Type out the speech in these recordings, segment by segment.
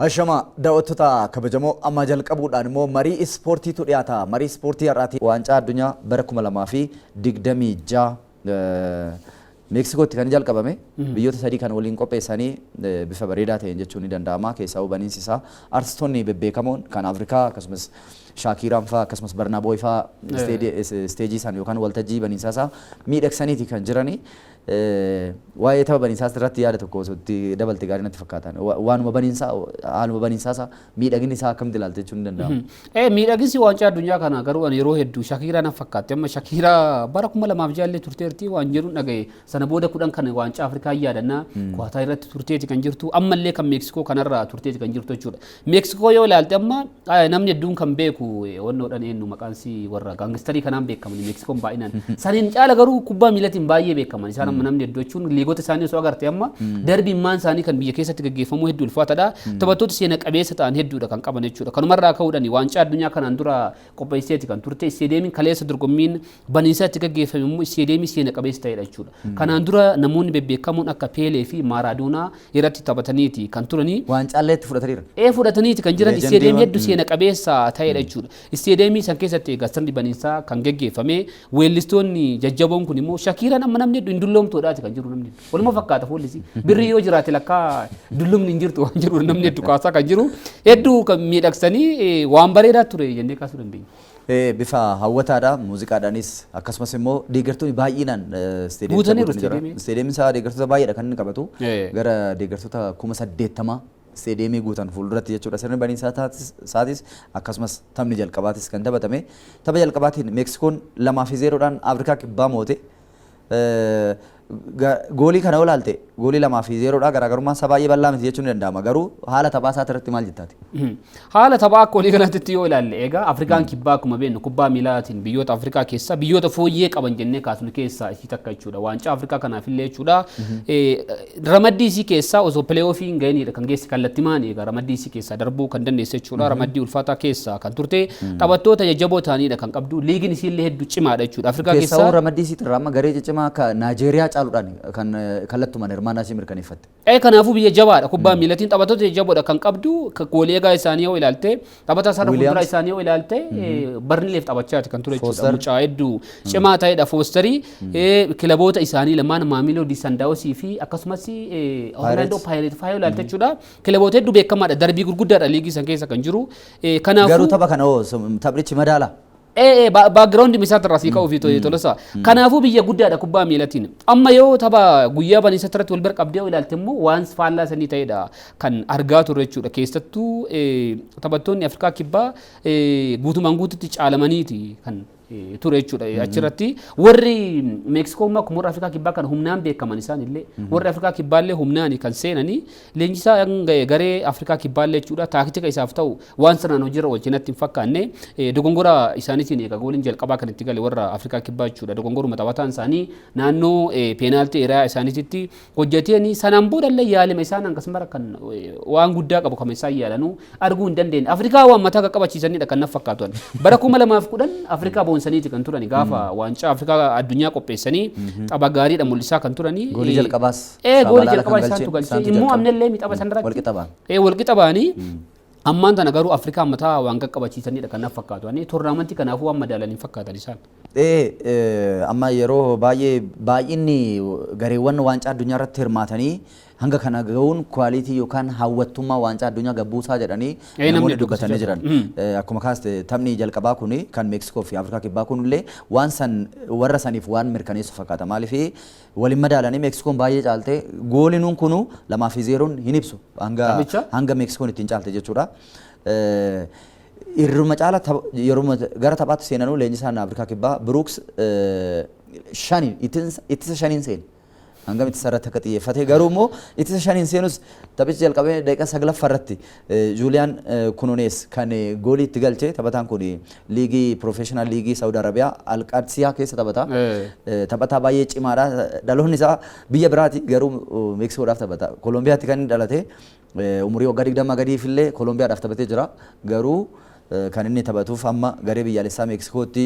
Ashama, daawwattoota kabajamoo, amma jalqabuudhaan immoo marii ispoortiitu dhiyaata. Marii ispoortii har'aati. Waancaa addunyaa bara 2026 Meeksikootti kan jalqabame, biyyoota sadii kan waliin qopheessanii bifa bareedaa ta'een jechuun ni danda'ama. Keessaa baniinsi isaa artistoonni bebbeekamoon kan Afrikaa, akkasumas Shaakiiraan fa'aa, akkasumas Burna Boy fa'aa isteejii isaan yookaan waltajjii baniinsaa isaa miidhagsaniiti kan jiranii. Waa'ee tapha baniinsaa irratti yaada tokko osoo itti dabalte gaarii natti fakkaatan. Waanuma baniinsaa, haaluma baniinsaa isaa, miidhaginni isaa akkamitti ilaalte jechuun ni danda'ama? Miidhaginsi waancaa addunyaa kana garuu ani yeroo hedduu Shakiiraa na fakkaatti. Amma Shakiiraa bara 2006 illee turteerti waan jedhuun dhagaye. Sana booda 10 kan waancaa Afrikaa yaadannaa Kuwaataa irratti turteeti kan jirtu. Ammallee kan Meeksikoo kanarraa turteeti kan jirtu jechuudha. Meeksikoo yoo ilaalte, amma namni hedduun kan beeku wannoodhaan eenyu maqaan si warra gangsterii kanaan beekaman Meeksikoon baay'inaan. Saniin caala garuu kubbaa miilatiin baay'ee beekaman. Isaan amma namni hedduu jechuun liigota isaanii osoo agarte, amma darbiin maan isaanii kan biyya keessatti gaggeeffamuu hedduu ulfaataadha. Taphattoota seena qabeessa ta'an hedduudha kan qaban jechuudha. Kanumarraa ka'uudhaan waancaa addunyaa kanaan dura qopheesseeti kan turte. Isteediyeemiin kaleessa dorgommiin baniinsaa itti gaggeeffame immoo isteediyeemii seena qabeessa ta'edha jechuudha. Kanaan dura namoonni bebbeekamoon akka Peelee fi Maaraadoonaa irratti taphataniiti kan turanii. Waancaallee itti fudhataniiru. Ee, fudhataniiti kan jiran. Isteediyeemii hedduu seena qabeessa ta'edha jechuudha. Isteediyeemii san keessatti egaa sirni baniinsaa kan gaggeeffame, weellistoonni jajjaboon kun immoo, Shakiiraan amma namni hedduu hin dulloomtuudhaati kan jiru namni hedduu. Waluma fakkaata fuullisi. Birrii yoo jiraate lakkaa dullumni hin jirtu waan jiru namni hedduu kaasaa kan jiru, hedduu kan miidhagsanii waan bareedaa ture jennee kaasuu dandeenya. Bifa hawwataadha, muuziqaadhaanis, akkasumas immoo deeggartoonni baay'inaan isteediyeemii guutaniiru isteediyeemii. Isteediyeemiin isaa deeggartoota baay'eedha kan inni qabatu. Gara deeggartoota 80,000 isteediyeemii guutan fuulduratti jechuudha. Sirni baniinsaa isaatis akkasumas taphni jalqabaatis kan taphatame. Tapha jalqabaatiin Meeksikoon 2-0dhaan Afrikaa Kibbaa moote. Goolii kana yoo ilaalte, goolii 2-0dha, garaagarummaan isaa baay'ee bal'aa miti jechuun ni danda'ama. Garuu haala taphaa isaa irratti maal jettaati? Haala taphaa akka walii galaatti yoo ilaalle, egaa Afrikaan Kibbaa akkuma beeknu kubbaa miilaatiin biyyoota Afrikaa keessaa biyyoota fooyyee qaban jennee kaasnu keessaa isii takka jechuudha. Waancaa Afrikaa kanaaf illee jechuudha. Ramaddii isii keessaa osoo pileeoofii hin gahinidha kan geesse, kallattimaan egaa ramaddii isii keessaa darbuu kan dandeesse jechuudha. Ramaddii ulfaataa keessaa kan turte, taphattoota jajjaboo ta'anidha kan qabdu. Liigiin isii illee hedduu cimaadha jechuudha. Afrikaa keessaa Keessaa ramaddii isii irraa amma garee ciccimaa akka Naajeeriyaa caaluudhaan kan kallattumaan hirmaannaa isii mirkaneeffatte. Kanaafuu biyya jabaadha. Kubbaa miilatiin taphattoota jajjaboodha kan qabdu. Goolii eegaa isaanii yoo ilaalte, taphataa sarara fuulduraa isaanii yoo ilaalte, Barnileef taphachaati kan ture jechuudha. Mucaa hedduu cimaa ta'edha Foosterii. Kilaboota isaanii lamaan, Maamiloo Sandaawosii fi akkasumas Orlaandoo Paayireet fa'aa yoo ilaalte jechuudha. Kilaboota hedduu beekamaadha. Darbii gurguddaadha liigii san keessa kan jiru. Kanaafuu Garuu tapha kana hoo taphnichi madaala? Background isaa irraa sii ka'uu fi tolosa. Kanaafuu biyya guddaadha kubbaa miilatiin. Amma yoo tapha guyyaa baniinsa irratti wal bira qabdee yoo ilaalte immoo, waan faallaa sanii ta'edha kan argaa turre jechuudha. Keessattuu taphattoonni Afrikaa Kibbaa guutumaan guututti caalamaniiti kan ture jechuudha. Achirratti warri Meeksikoo immoo akkuma warra Afrikaa Kibbaa kan humnaan beekaman, isaan illee warri Afrikaa Kibbaa illee humnaan kan seenanii, leenjisaa garee Afrikaa Kibbaa illee jechuudha taaktika isaaf ta'u waan sirnaan hojiirra oolche natti hin fakkaanne. Dogongora isaaniitiin egaa gooliin jalqabaa kan itti gale warra Afrikaa Kibbaa jechuudha. Dogongoruma taphataan isaanii naannoo penalty area isaaniititti hojjeteen, sanaan boodallee yaalima isaan akkasuma kan waan guddaa qabu kan isaan yaalanuu arguu hin dandeenye. Afrikaa waan mataa qaqqabachiisanidha kan naf fakkaatu. Bara 2010 Afrikaa boonsaniiti kan turani, gaafa waancaa Afrikaa addunyaa qopheessanii tapha gaariidha mul'isaa kan turani. Goolii jalqabaas Goolii jalqabaa isaantu galchee immoo amnallee tapha sanarratti. Walqixa ba'an. Walqixa ba'anii. Ammaan tana garuu Afrikaa mataa waan qaqqabachiisanidha kan naf fakkaatu. Ani toornaamentii kanaafuu waan madaalan hin fakkaatan isaan. Amma yeroo baay'ee baay'inni gareewwan waancaa addunyaa irratti hirmaatanii hanga kana gahuun quality yookaan hawwattummaa waancaa addunyaa gabbuusaa jedhanii namoonni dubbatanii jiran. Akkuma kaaste, taphni jalqabaa kuni kan Meeksikoo fi Afrikaa Kibbaa kunillee waan san warra saniif waan mirkaneessu fakkaata. Maaliif waliin madaalanii Meeksikoon baay'ee caalte, gooliin kunu 2-0n hin ibsu hanga Meeksikoon ittiin caalte jechuudha. Irruma caala yeroo gara taphaatti seenanuu leenjisaan Afrikaa Kibbaa Biruuks shaniin, ittisa shaniin seene. Hangam ittisa irratti akka xiyyeeffate, garuu immoo ittisa shaniin seenus taphichi jalqabee daqiiqaa 9ffaa irratti Juuliyaan Kunonees kan goolii itti galche. Taphataan kun liigii professional liigii Saawud Arabiyaa Alqaadsiyaa keessa taphata. Taphataa baay'ee cimaadha. Dhaloonni isaa biyya biraati, garuu Meeksikoodhaaf taphata. Koolombiyaatti kan inni dhalate, umurii waggaa 20 gadiif illee Koolombiyaadhaaf taphatee jira. Garuu Kan inni taphatuuf amma garee biyyaalessaa Meeksikootti,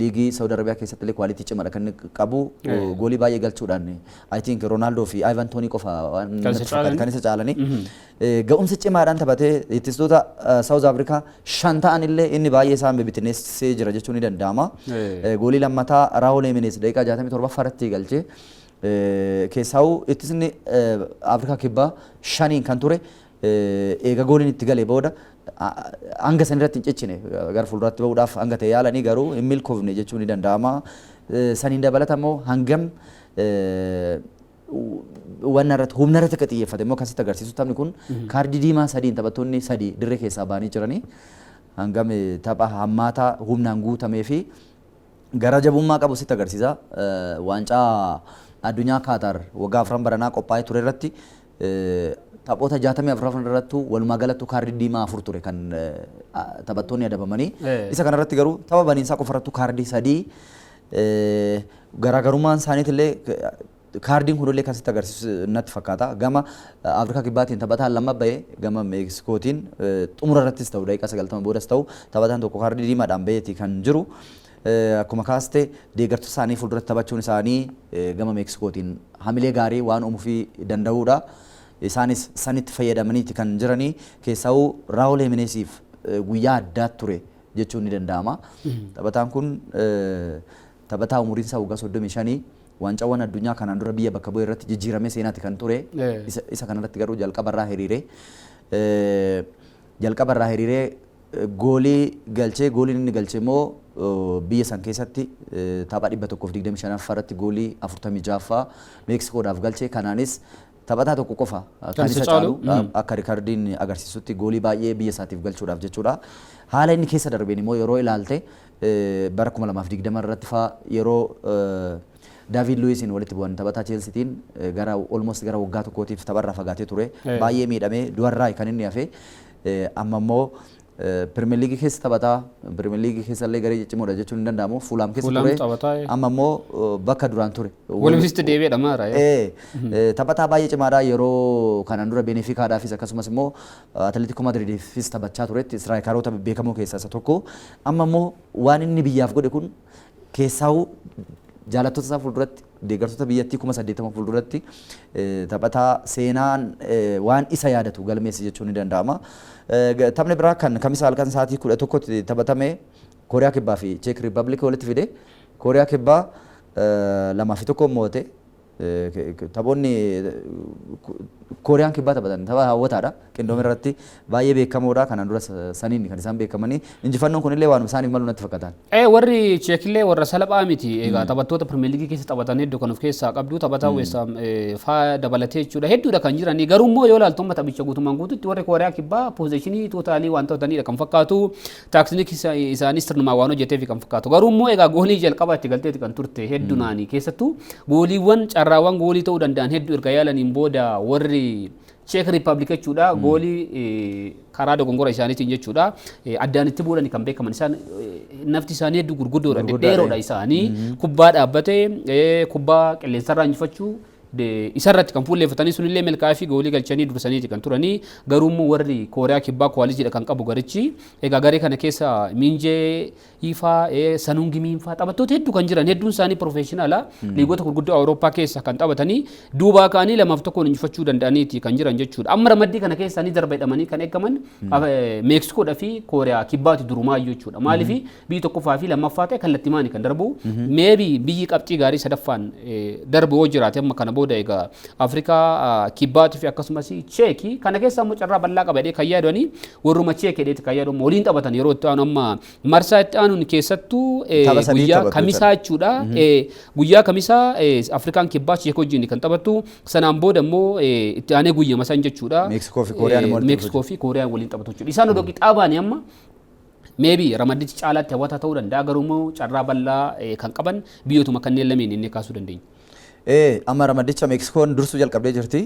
liigii Saudi Arabiyaa keessatti illee quality cimaadha kan inni qabu. Goolii baay'ee galchuudhaan I think Ronaldo fi Ivan Toney qofa waan Kan isa natti fakkaata caalani. Kan isa caalanii. Ga'umsa cimaadhaan taphatee ittistoota South Africa 5 ta'an illee inni baay'ee isaan bibittinneessee jira jechuun ni danda'ama. Goolii lammataa Raawul Jimenez daqiiqaa 67 irratti galchee, keessaa'uu ittisni Afrikaa Kibbaa shaniin kan ture eega gooliin itti galee booda hanga san irratti hin cichine, gara fuulduraatti bahuudhaaf hanga ta'e yaalanii garuu hin milkoofne jechuun ni danda'ama. Saniin dabalata immoo hangam wanna irratti, humna irratti akka xiyyeeffate immoo akkasitti agarsiisu. Taphni kun kaardii diimaa sadiin taphattoonni sadii dirree keessaa ba'anii jiranii, hangam tapha hammaataa humnaan guutamee fi gara jabummaa qabu sitti agarsiisa. Waancaa addunyaa Kaatar waggaa 4 baranaa qophaa'ee ture irratti taphoota 64 irrattu walumaa galattu kaardii diimaa 4 ture kan taphattoonni adabamanii. Isa kanarratti garuu tapha baniinsaa qofa irrattu kaardii 3, garaagarummaan isaaniitillee kaardiin kunillee kan sitti agarsiisu natti fakkaata. Gama Afrikaa Kibbaatiin taphataan lama bahe, gama Meeksikootiin xumura irrattis ta'u, daqiiqaa 90 boodas ta'u, taphataan tokko kaardii diimaadhaan baheeti kan jiru. Akkuma kaaste deeggartoota isaanii fuulduratti taphachuun isaanii gama Meeksikootiin hamilee gaarii waan uumuufii danda'uudha. Isaanis sanitti fayyadamaniiti kan jiranii. Keessaa'uu Raawul Jimenesiif guyyaa addaa ture jechuun ni danda'ama. Taphataan kun taphataa umuriin isaa waggaa 35, waancawwan addunyaa kanaan dura biyya bakka bu'e irratti jijjiiramee seenaati kan ture. Isa kanarratti garuu jalqabarraa hiriiree goolii galchee, gooliin inni galche immoo biyya san keessatti tapha 125ffaa irratti goolii 46ffaa Meeksikoodhaaf galche. Kanaanis taphataa tokko qofa kan isa isa caalu caalu. Akka riikardiin agarsiisutti goolii baay'ee biyya isaatiif galchuudhaaf jechuudha. Haala inni keessa darbeen immoo yeroo ilaalte, bara 2020 irratti faa yeroo Daavid Luwiisiin walitti bu'an, taphataa Cheelsiitiin, gara almost gara waggaa tokkootiif tapharraa fagaatee ture. Baay'ee miidhamee du'arraa kan inni hafe. Amma immoo Pirimeer Liigii keessa taphataa, Pirimeer Liigii keessa illee garee ciccimoodha jechuun hin danda'amu. Fuulaam keessa Fuulaam ture. taphataa. Amma immoo bakka duraan ture. Wolvesitti deebi'eedha maara. Taphataa baay'ee cimaadha. Yeroo kanaan dura Benefikaadhaafis akkasumas immoo Atletico Madridiifis taphachaa turetti striker oota beekamoo keessaa isa tokko. Amma immoo waan inni biyyaaf godhe kun, keessaa'uu jaalattoota isaa fuulduratti, deeggartoota biyyattii 80,000 fuulduratti, taphataa seenaan waan isa yaadatu galmeesse jechuun ni danda'ama. Taphni biraa kan Kamisa halkan sa'aatii 11tti taphatame Kooriyaa Kibbaa fi Cheek Riippaabilikii walitti fide. Kooriyaa Kibbaa 2 fi 1 moo'ate. Taphoonni Kooriyaan Kibbaa taphatan tapha hawwataadha. Qindoomina irratti baay'ee beekamoodha. Kanaan dura saniin kan isaan beekamanii. Injifannoon kunillee waanuma isaaniif malu natti fakkaatan. Warri Cheekillee warra salphaa miti. Egaa taphattoota Pirimeer Liigii keessa taphatan hedduu kan of keessaa qabdu. Taphataa West Ham faa dabalatee jechuudha. Hedduudha kan jiranii. Garuu immoo yoo ilaaltu amma taphicha guutummaan guututti warri Kooriyaa Kibbaa possession total waan taphatanidha kan fakkaatu. Taaksiniik isaanis sirnumaan waan hojjeteef kan fakkaatu. Garuu immoo egaa goolii jalqabaa itti galteeti kan turte hedduu naanii. Keessattuu gooliiwwan, carraawwan goolii ta'uu danda'an hedduu erga yaalaniin booda warri Cheek Riippaabilik jechuudha goolii karaa dogongora isaaniitiin jechuudha addaan itti bu'uudhaan kan beekaman. Isaan nafti isaanii hedduu gurguddoodha, dhedheeroodha. Isaanii kubbaa dhaabbatee, kubbaa qilleensarraa injifachuu isarratti kan fuulleeffatanii, sunillee milkaa'ee fi goolii galchanii dursaniiti kan turanii. Garuu immoo warri Kooriyaa Kibbaa quality dha kan qabu garichi. Egaa garee kana keessa Miinjee Ifaa, Sanuungi Miinfaa, taphattoota hedduu kan jiran, hedduun isaanii professional liigota gurguddoo Awurooppaa keessa kan taphatanii, duubaa ka'anii 2f 1n injifachuu danda'aniiti kan jiran jechuudha. Amma ramaddii kana keessa ni darba jedhamanii kan eegaman Meeksikoodhaa fi Kooriyaa Kibbaati durumaayyuu jechuudha. Maaliif biyyi tokkoffaa fi lammaffaa ta'e kallattimaani kan darbu. Maybe biyyi qabxii gaarii sadaffaan darbu yoo jiraate amma kana booda egaa Afrikaa Kibbaatii fi akkasumas Cheekii kana keessa immoo carraa bal'aa qaba jedhee kan yaadanii warruma Cheekii jedheeti kan yaadamu waliin taphatan yeroo itti aanu. Amma marsaa itti aanuun keessattuu guyyaa Kamisaa jechuudha. Guyyaa Kamisaa Afrikaan Kibbaa Cheek wajjin kan taphattu, sanaan booda immoo itti aanee guyyama san jechuudha. Meeksikoo fi Kooriyaan waliin Meeksikoo fi Kooriyaan waliin taphatu jechuudha. Isaan odoo qixaa baanii amma maybe ramaddichi caalaatti hawwataa ta'uu danda'a, garuu immoo carraa bal'aa kan qaban biyyootuma kanneen lameen inni kaasuu dandeenya. Amma ramaddicha Meeksikoon dursuu jalqabdee jirti.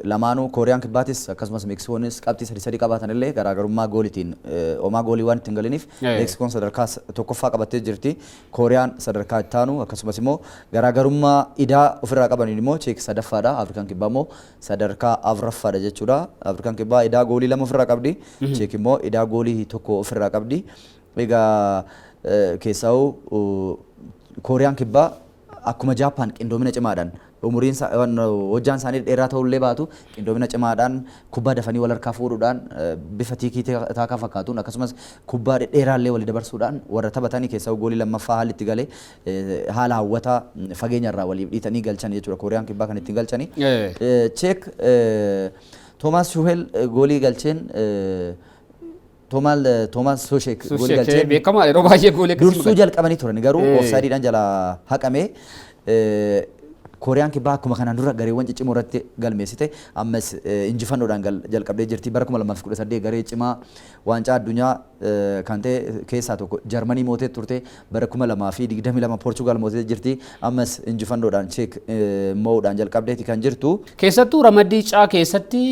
Lamaanuu Kooriyaan Kibbaatis akkasumas Meeksikoonis qabxii sadi sadi qabaatan illee garaagarummaa goolitiin homaa goolii waan ittiin galiniif Meeksikoon sadarkaa tokkoffaa qabattee jirti. Kooriyaan sadarkaa itti aanu, akkasumas immoo garaagarummaa idaa ofirraa qabaniin immoo Cheek sadaffaadha. Afrikaan Kibbaa immoo sadarkaa afuraffaadha jechuudha. Afrikaan Kibbaa idaa goolii lama ofirraa qabdi. Cheek immoo idaa goolii tokko ofirraa qabdi. Egaa keessaa'uu Kooriyaan Kibbaa akkuma Jaappaan qindoomina cimaadhaan, umuriin hojjaan isaanii dheeraa ta'ullee baatu, qindoomina cimaadhaan kubbaa dafanii wal harkaa fuudhuudhaan, bifa tiikii taakaa fakkaatuun, akkasumas kubbaa dhedheeraallee walii dabarsuudhaan warra taphatanii, keessaa goolii lammaffaa haalli itti galee haala hawwataa fageenya irraa waliif dhiitanii galchan jechuudha, Kooriyaan Kibbaa kan ittiin galchanii. Cheek Toomaas Shuhel goolii galcheen, Toomaas Soosheek goolii galcheen beekamaa yeroo baay'ee goolii akkasii dursuu jalqabanii turan, garuu oofsaayidiidhaan jala haqame. Kooriyaan Kibbaa akkuma kanaan dura gareewwan ciccimoo irratti galmeessite ammas injifannoodhaan jalqabdee jirti. Bara 2018 garee cimaa waancaa addunyaa kan ta'e keessaa tokko Jarmanii mootee turte. Bara 2022 Poorchugaal mootee jirti. Ammas injifannoodhaan Cheek mo'uudhaan jalqabdeeti kan jirtu. Keessattuu ramaddii caa keessatti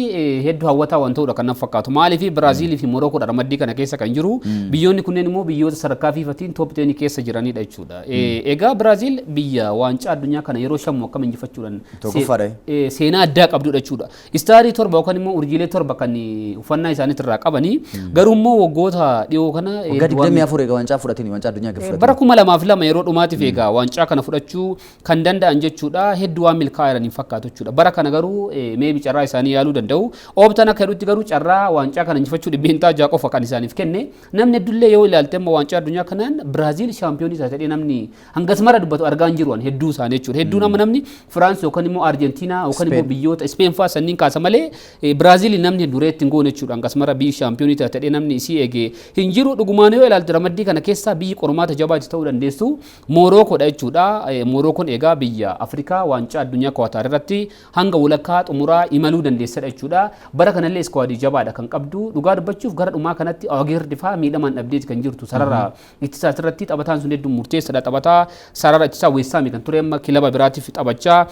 hedduu hawwataa waan ta'udha kan natti fakkaatu. Maaliif? Biraaziilii fi Morookoodha ramaddii kana keessa kan jiru. Biyyoonni kunneen immoo biyyoota sadarkaa fiifatiin top 10 keessa jiranidha jechuudha. Egaa Biraaziil biyya waancaa addunyaa kana yeroo shammu akkam injifachuudhaan Tokkoffaadha. seenaa addaa qabdudha jechuudha. Istaarii 7 yookaan immoo urjiilee 7 kan uffannaa isaaniitirraa qabanii, garuu immoo waggoota dhiyoo kana Waggaa 24 egaa waancaa fudhatini, waancaa addunyaa egaa fudhatini. Bara 2002 yeroo dhumaatiif egaa waancaa kana fudhachuu kan danda'an jechuudha. Hedduu waan milkaa'aa jiran hin fakkaatu jechuudha. Bara kana garuu maybe carraa isaanii yaaluu danda'u. Ooptaan akka jedhutti garuu carraa waancaa kana injifachuu 6% qofa kan isaaniif kenne. Namni hedduullee yoo ilaalte amma waancaa addunyaa kanaan Biraaziil shaampiyoonii taate jedhee namni hangas mara dubbatu argaa hin jiru ani hedduu isaanii jechuudha. Hedduun amma namni Firaans yookaan immoo Arjentiinaa yookaan immoo Speen. biyyoota Ispeen fa'aa sanniin kaasa malee Biraaziil namni duree ittiin goone jechuudha. Hangas mara biyyi shaampiyoonii taate jedhee namni isii eege hin jiru. Dhugumaan yoo ilaalte ramaddii kana keessaa biyyi qormaata jabaa itti ta'uu dandeessu Moorookoodha jechuudha. Moorookoon egaa biyya Afrikaa waancaa addunyaa Kuwaataar irratti hanga walakkaa xumuraa imaluu dandeessedha jechuudha. Bara kanallee iskwaadii jabaadha kan qabdu. Dhugaa dubbachuuf gara dhumaa kanatti Awageerdi fa'aa miidhamaan dhabdeeti kan jirtu sarara ittisaa irratti. Taphataan sun hedduu murteessaadha. Taphataa sarara ittisaa Weestaami kan ture amma kilaba biraatiif taphachaa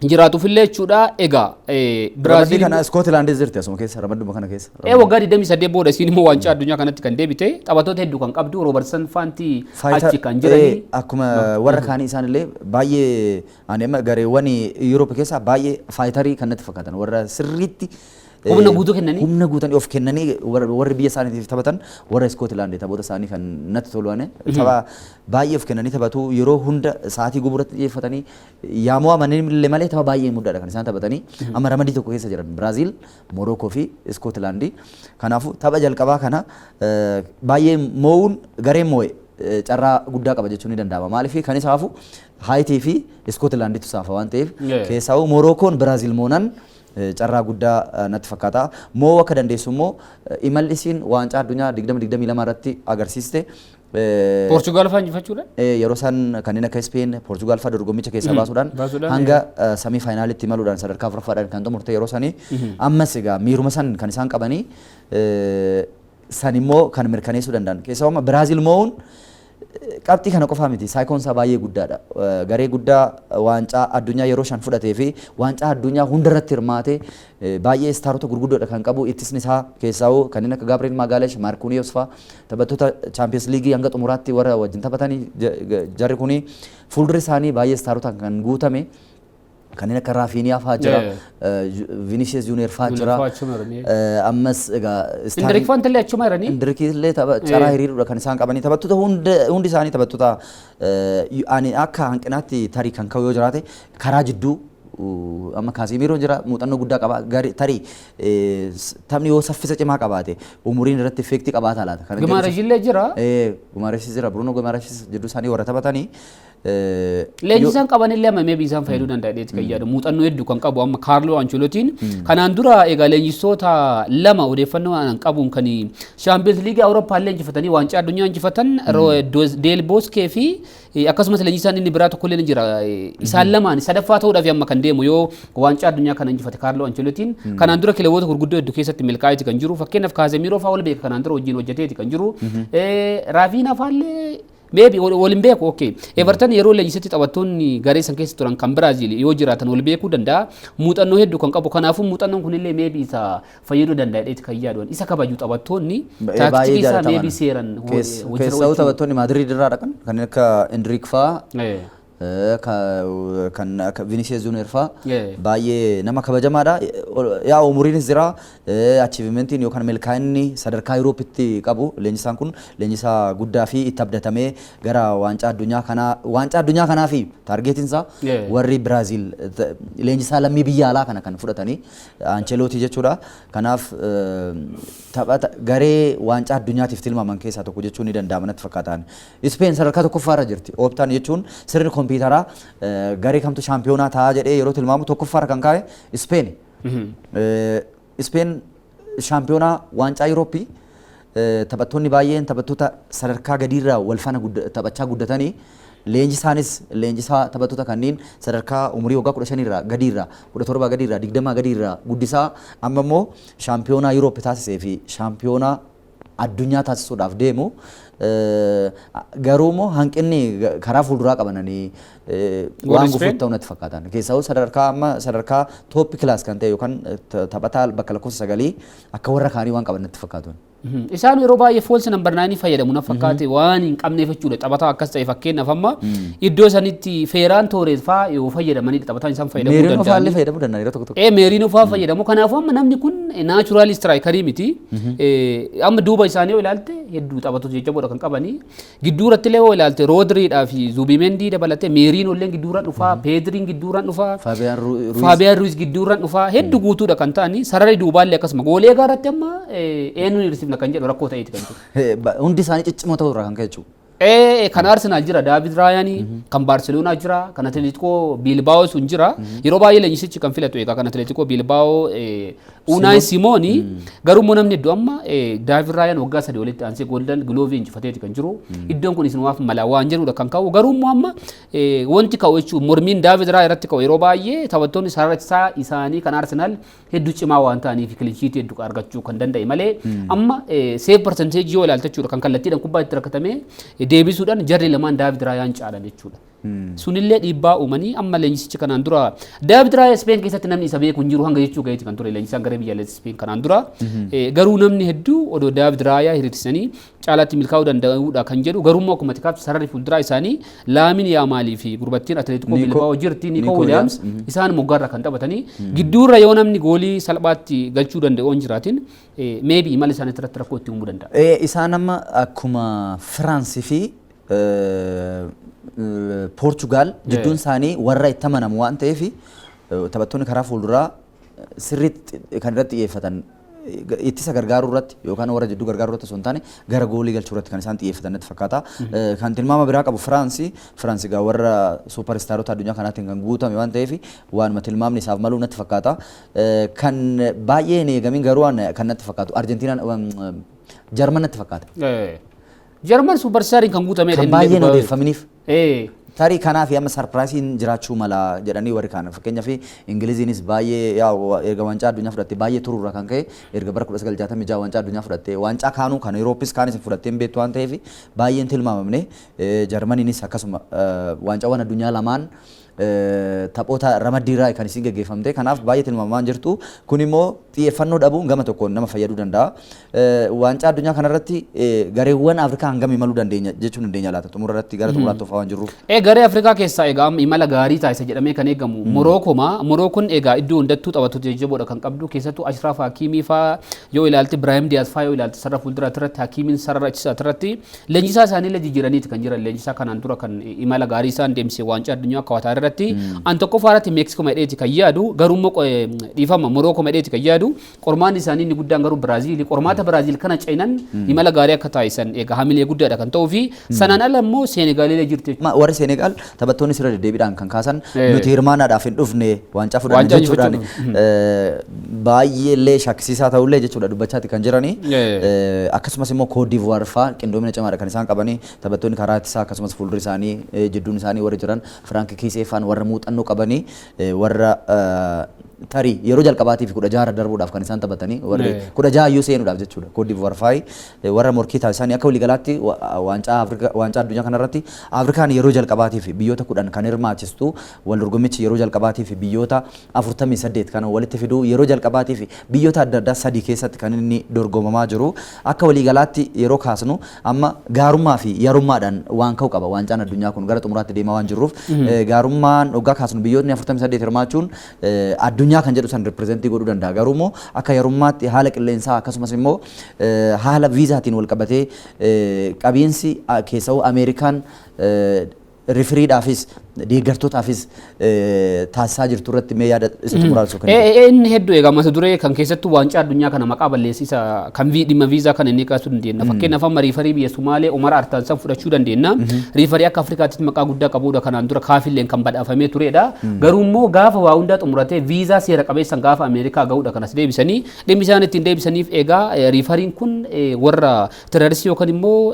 jiraatuufillee jechuudha. Egaa Ramaddii Biraaziil kana Iskootilaandis jirti asuma keessa, ramadduma kana keessa. Waggaa 28 booda isiin immoo waancaa addunyaa kanatti kan deebite, taphattoota hedduu kan qabdu, Roobertson faanti achi kan jiranii. Akkuma warra kaanii isaanillee baay'ee ani amma gareewwan Yuuroop keessaa baay'ee fighter kan natti fakkaatan, warra sirriitti Humna guutuu kennanii? Humna guutanii of kennanii warri biyya isaaniitiif taphatan warra Iskootilaand, taphoota isaanii kan natti tolu ane tapha baay'ee of kennanii taphatu. Yeroo hunda sa'aatii guburatti xiyyeeffatanii yaamoo amananii malee tapha baay'ee muddaadha kan isaan taphatanii. Amma ramaddii tokko keessa jiran Biraaziil, Morookoo fi Iskootilaandi. Kanaafuu tapha jalqabaa kana baay'ee moo'uun gareen moo'e carraa guddaa qaba jechuun ni danda'ama. Maaliif? Kan isa hafu Haayitii fi Iskootilaanditu saafa waan ta'eef, keessaa'uu Morookoon Biraaziil moonan carraa guddaa natti fakkaata. Moo'uu akka dandeessu immoo imalli isiin waancaa addunyaa 2022 irratti agarsiiste Poorchugaal fa'aa injifachuudhaan? Yeroo isaan kanneen akka Speen, Poorchugaal fa'aa dorgommicha keessaa baasuudhaan hanga semi finaalitti imaluudhaan sadarkaa afuraffaadhaan kan xumurte yeroo sanii. Ammas egaa miiruma san kan isaan qabanii san immoo kan mirkaneessuu danda'an. Keessumaa amma Biraaziil moo'uun qabxii kana qofaa miti, saayikoon isaa baay'ee guddaadha. Garee guddaa waancaa addunyaa yeroo 5 fudhatee fi waancaa addunyaa hundarratti hirmaate, baay'ee istaarota gurguddoodha kan qabu. Ittisni isaa keessaa'uu kanneen akka Gabriel Magalhaes, Marquinhos fa'aa taphattoota Champions League hanga xumuraatti warra wajjin taphatanii, jarri kuni fuuldurri isaanii baay'ee istaarotaan kan guutame, kanneen akka Raafiiniyaa fa'aa jira, Vinicius Junior fa'aa jira. Ammas egaa Indiriik fa'aan illee achuma jiranii. Indiriik illee tapha carraa hiriiruudha kan isaan qabanii. Taphattoota hundi isaanii taphattoota ani akka hanqinaatti tarii kan ka'u yoo jiraate karaa jidduu amma Kaasimiiroo jira, muuxannoo guddaa qaba. Tarii taphni yoo saffisa cimaa qabaate umuriin irratti effect qabaata laata? Gumaaresh illee jira. Gumaaresh jira. Bruno Gumaaresh jidduu isaanii warra taphatanii. Leenjisaan qaban illee amma maybe isaan fayyaduu danda'a jedheeti kan yaadu. Muuxannoo hedduu kan qabu amma Kaarloo Ancelotiin kanaan dura egaa leenjistoota lama odeeffannoo aan qabuun kan Shaampiyoons Liigii Awurooppaa illee injifatanii waancaa addunyaa injifatan, Deel Booskee fi akkasumas leenjisaan inni biraa tokko illee ni jira. Isaan lamaan sadaffaa ta'uudhaaf amma kan deemu yoo waancaa addunyaa kana injifate Kaarloo Ancelotiin. Kanaan dura kilaboota gurguddoo hedduu keessatti milkaa'eeti kan jiru. Fakkeenyaaf Kaazemiiroo fa'aa wal beeka, kanaan dura wajjin hojjeteeti kan jiru. Raafiinaa fa'aa illee Maybe wal hin beeku, okay. Everton yeroo leenjisetti taphattoonni garee san keessa turan kan Biraazil yoo jiraatan wal beekuu danda'a. Muuxannoo hedduu kan qabu, kanaafuu muuxannoon kunillee maybe isa fayyaduu danda'a jedheeti kan yaadu. Isa kabaju taphattoonni taaktikii isaa maybe seeran. Keessaa taphattoonni Maadriid irraa dhaqan kan akka Endriik fa'aa, kan akka Vinicius Junior fa'aa baay'ee nama kabajamaadha. Yaa, umuriinis jira, achievementiin yookaan milkaa'inni sadarkaa Yuroopitti qabu, leenjisaan kun leenjisaa guddaa fi itti abdatamee gara waancaa addunyaa kanaa, waancaa addunyaa kanaa fi targetiin isaa warri Biraazil leenjisaa lammii biyya alaa kana kan fudhatanii Ancelotti jechuudha. Kanaaf taphata garee waancaa addunyaatiif tilmaaman keessaa tokko jechuun ni danda'ama natti fakkaatan. Ispeen sadarkaa tokkoffaarra jirti. Ooptaan jechuun sirni kompiitaraa garee kamtu shaampiyoonaa ta'a jedhee yeroo tilmaamu tokkoffaarra kan kaa'e Ispeen. Ispeen shaampiyoonaa waancaa Yurooppii, taphattoonni baay'een taphattoota sadarkaa gadiirraa wal faana taphachaa guddatanii, leenjisaanis leenjisaa taphattoota kanneen sadarkaa umurii waggaa 15rraa gadiirraa, 17 gadiirraa, 20 gadiirraa guddisaa, amma immoo shaampiyoonaa Yurooppii taasisee fi shaampiyoonaa addunyaa taasisuudhaaf deemu. Garuu immoo hanqinni karaa fuulduraa qabananii waan gufuu ta'u natti fakkaatan. Keessaa sadarkaa amma sadarkaa top class kan ta'e yookaan taphataa bakka lakkoofsa 9 akka warra kaanii waan qaban natti fakkaatu. Isaan yeroo baay'ee false number 9 fayyadamu na fakkaate, waan hin qabneef jechuudha. Taphataa akkas ta'e, fakkeenyaaf amma iddoo sanitti Feeraan Toorees fa'aa yoo fayyadamanidha taphataan isaan fayyadamuu Meeriinoo fa'aa illee fayyadamuu danda'an yeroo tokko tokko. Ee, Meeriinoo fa'aa fayyadamu. Kanaafuu amma namni kun natural strikerii miti. Amma duuba isaanii yoo ilaalte hedduu taphattoota jajjaboodha kan qabanii. Gidduu irratti illee yoo ilaalte Roodriidhaa fi Zuubimendii dabalatee Meeriinoo illee gidduurra dhufaa, Peedriin gidduurra dhufaa. Faabiyaan Ruiz. Faabiyaan Ruiz gidduurra dhufaa, hedduu guutuudha kan ta'anii. Sararri duubaallee akkasuma, goolee egaa irratti amma eenyuun hir'isifna kan jedhu rakkoo ta'eeti kan jiru. Hundi isaanii ciccimoo ta'uu irraa kan ka'e jechuudha. Kan Arsenal jira David Raayanii, kan Barcelona jira, kan Atletico Bilbao sun jira. Yeroo baay'ee leenjisichi kan filatu egaa kan Atletico Bilbao Unai Simoni. Garuu immoo namni iddoo amma David Raayaan waggaa 3 walitti aansee Golden Glove injifateeti kan jiru. Iddoon kun isinumaaf mala waan jedhudha kan ka'u. Garuu immoo amma wanti ka'u jechuun mormiin David Raaya irratti ka'u yeroo baay'ee taphattoonni sarara ittisaa isaanii kan Arsenal hedduu cimaa waan ta'aniif clean sheetii hedduu argachuu kan danda'e malee, amma save percentage yoo ilaalte jechuudha, kan kallattiidhaan kubbaa itti rakkatamee deebisuudhaan jarri lamaan David Raayaan caalan jechuudha. Sunillee dhiibbaa uumanii amma leenjisichi kanaan dura David Raayaa Speen keessatti namni isa beeku hin jiru hanga jechuu gaheeti kan ture leenjisaan garee biyyaalessa Speen kanaan dura. Garuu namni hedduu odoo David Raayaa hiriirsanii caalaatti milkaa'uu danda'uudha kan jedhu. Garuu immoo akkuma tikaaf sararri fuulduraa isaanii Laamin Yaamaalii fi gurbattiin Atileetikoo Bilbaa'oo jirti Niikoo Wiiliyaams isaan moggaarra kan taphatanii gidduurra yoo namni goolii salphaatti galchuu danda'u hin jiraatin, maybe imala isaanii irratti rakkoo itti uumuu danda'a. Isaan amma akkuma Firaansii fi Poorchugaal jidduun isaanii warra itti amanamu waan ta'eef, taphattoonni karaa fuulduraa sirriitti kan irratti xiyyeeffatan ittisa gargaaruu irratti yookaan warra jidduu gargaaruu irratti osoo hin taane gara goolii galchuu irratti kan isaan xiyyeeffatan natti fakkaata. Kan tilmaama biraa qabu Firaansi. Firaansi egaa warra superstaroota addunyaa kanaatiin kan guutame waan ta'eef waanuma tilmaamni isaaf maluu natti fakkaata. Kan baay'ee hin eegamin garuu kan natti fakkaatu Arjentiinaan, Jarman natti fakkaata. Jarman superstariin kan guutamedha. Kan baay'een odeeffaminiif. Tarii kanaaf amma surpriseiin jiraachuu mala jedhanii warri kaan, fakkeenyaaf Ingiliziinis baay'ee yaa erga waancaa addunyaa fudhatte baay'ee turuurraa kan ka'e, erga bara 1966 waancaa addunyaa fudhatte, waancaa kaanuu kan Yurooppis kaanis hin fudhattee hin beektu waan ta'eef baay'een tilmaamamne. Jarmaniinis akkasuma waancaawwan addunyaa lamaan taphoota ramaddiirraa kan isin geggeeffamte, kanaaf baay'ee tilmaamamaa jirtu. Kun immoo xiyyeeffannoo dhabuun gama tokkoon nama fayyaduu danda'a. Waancaa addunyaa kanarratti gareewwan Afrikaa hangam imaluu dandeenya jechuu dandeenya laata, xumura irratti, gara xumuraatti oofaa waan jirruuf? Garee Afrikaa keessaa egaa amma imala gaarii taasisa jedhamee kan eegamu Morookoma. Morookoon egaa iddoo hundattuu taphattoota jajjaboodha kan qabdu. Keessattuu Ashraf Hakimii faa yoo ilaalte, Ibrahim Diyaaz faa yoo ilaalte, sarara fuulduraatti irratti Hakimiin sarara ittisaatti irratti leenjisaa isaanii illee jijjiiraniiti kan jiran. Leenjisaa kanaan dura kan imala gaarii isaan deemsise waancaa addunyaa Qatar irratti. An tokkoffaa irratti Meeksikoo madheeti kan yaadu, garuu immoo dhiifama, Morookoo madheeti kan yaadu. Qormaanni isaanii inni guddaan garuu Biraaziili. Qormaata Biraaziil kana ce'inan imala gaarii akka taasisan egaa hamilee guddaadha kan ta'uu fi sanaan ala immoo Seenegaalilee jirti. Warri Seenegaal taphattoonni sirra deddeebiidhaan kan kaasan nuti hirmaannaadhaaf hin dhufne, waancaa fudhanne Waancaa jechuudhaan baay'ee illee shakkisiisaa ta'ullee jechuudha dubbachaati kan jiranii. Akkasumas immoo Koot Diivuwaar fa'aa qindoomina cimaadha kan isaan qabanii. Taphattoonni karaa ittisaa akkasumas fuuldura isaanii, jidduun isaanii warri jiran Firaank Kiisee fa'aan warra muuxannoo qabanii warra Tarii yeroo jalqabaatiif 16 darbuudhaaf kan isaan taphatanii warri 16 iyyuu seenuudhaaf jechuudha. Koot Divuwaar faayi warra morkii taasisanii akka waliigalaatti waancaa Afrikaa, waancaa addunyaa kanarratti Afrikaan yeroo jalqabaatiif biyyoota 10 kan hirmaachistu, wal dorgommichi yeroo jalqabaatiif biyyoota 48 kan walitti fiduu, yeroo jalqabaatiif biyyoota adda addaa sadii keessatti kan inni dorgomamaa jiru. Akka waliigalaatti yeroo kaasnu amma gaarummaa fi yarummaadhaan waan ka'u qaba. Waancaan addunyaa kun gara xumuraatti deemaa waan jirruuf, gaarummaan hoggaa kaasnu biyyootni 48 hirmaachuun addunyaa kan jedhu san represent godhuu danda'a. Garuu immoo akka yarummaatti haala qilleensaa akkasumas immoo haala viizaatiin wal qabatee qabiinsi keessa'uu Ameerikaan refereedhaafis deeggartootaafis taasisaa jirtu irratti mee yaada isa xumuraa osoo kennitu. Inni hedduu egaa mata duree kan keessattuu waancaa addunyaa kana maqaa balleessisa kan dhimma viizaa kana inni kaasuu dandeenya. Fakkeenyaaf amma referee biyya Sumaalee Umar Artaansan fudhachuu dandeenya. Referee akka Afrikaatti maqaa guddaa qabudha, kanaan dura kaafilleen kan badhaafamee turedha. Garuu immoo gaafa waa hundaa xumuratee viizaa seera qabeessan gaafa Ameerikaa ga'uudha kanas deebisanii. Dhimmi isaan ittiin deebisaniif egaa refereen kun warra terroristii yookaan immoo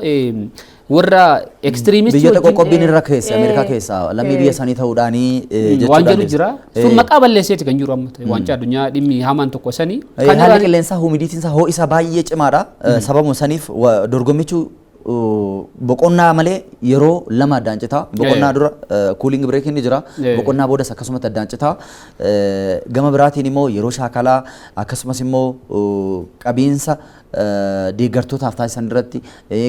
warra extremistii Biyyoota qoqqobbiin irra keessa Ameerikaa keessaa lammii biyya isaanii ta'uudhaanii waan jedhu jira. Sun maqaa balleesseeti kan jiru amma waancaa addunyaa dhimmi hamaan tokko sanii. Haalli qilleensaa, humidityn isaa, ho'i isaa baay'ee cimaadha. Sababuma saniif dorgommichu boqonnaa malee yeroo lama addaan citaa. Boqonnaa dura cooling break ni jira. Boqonnaa boodas akkasumatti addaan citaa. Gama biraatiin immoo yeroo shaakalaa akkasumas immoo qabiinsa deeggartootaaf taasisan irratti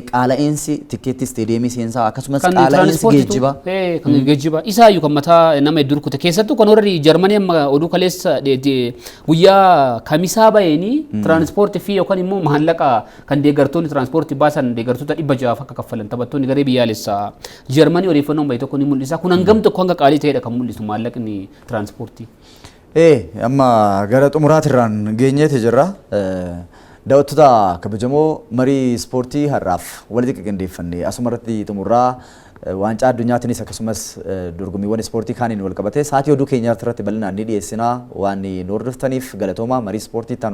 qaala'insi tikkeettii isteediyeemii seensaa akkasumas qaala'insi geejjibaa. Kan geejjibaa isaayyuu kan mataa nama hedduu rukute, keessattuu kan warri Jarmanii amma oduu kaleessa guyyaa kamisaa baheenii tiraanspoortii fi yookaan immoo maallaqa kan deeggartoonni tiraanspoortii baasan deeggartoota 600f akka kaffalan taphattoonni garee biyyaalessaa Jarmanii odeeffannoon bahe tokko ni mul'isa. Kun hangam tokko hanga qaalii ta'edha kan mul'isu maallaqni tiraanspoortii. Amma gara xumuraatirraan geenyeeti jirra. Daawwattoota kabajamoo, marii ispoortii har'aaf walitti qindeeffanne asuma irratti xumurraa. Waancaa addunyaatiinis akkasumas dorgommiiwwan ispoortii kaaniin wal qabatee sa'aatii oduu keenyaa irratti bal'inaan ni dhiyeessina. Waan nu hordoftaniif galatooma. Marii ispoortii itti aanu.